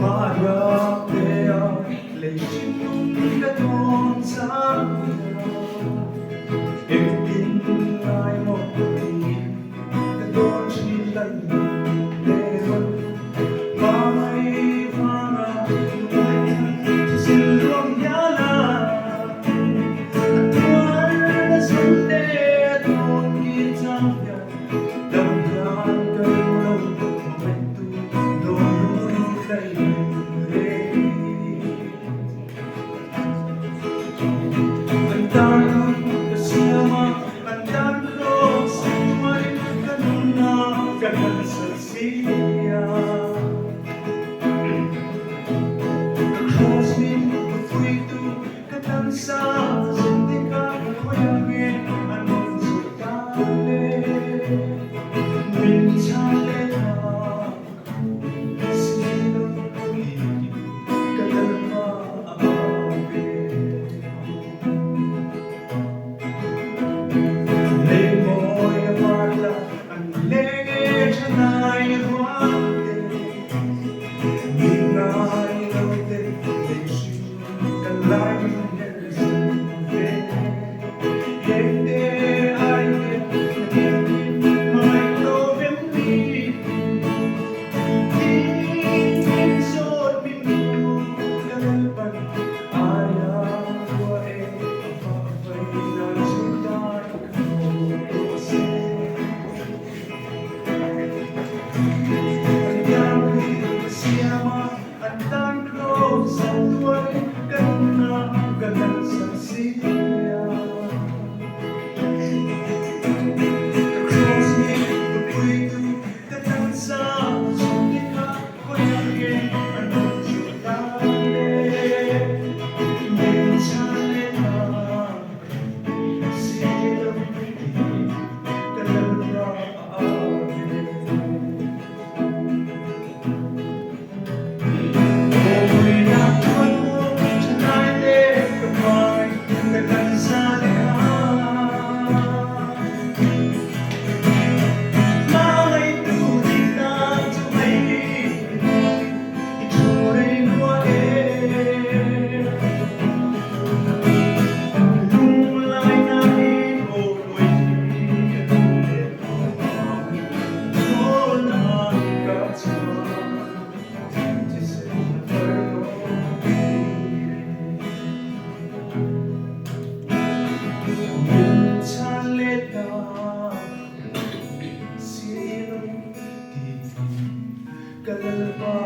Mahriaktea lei hringnun ka tawn chang a, engtin ngai maw tiin ka tawn thin lai le rawn. Hmangai vanga ngaithla thisen ruang hial a, a tuar na zunte a tawn kir chang hian dam hian ka ring lo hmangaihtu dawn hlei reng. An tan nun ka siam a, an tan kraws tuarin ka nunna ka hlansak si a. Ka kraws min puitu ka tansa zindika khawiah nge an awm zawh ta le? Min chhan leh tak Ka lalpa.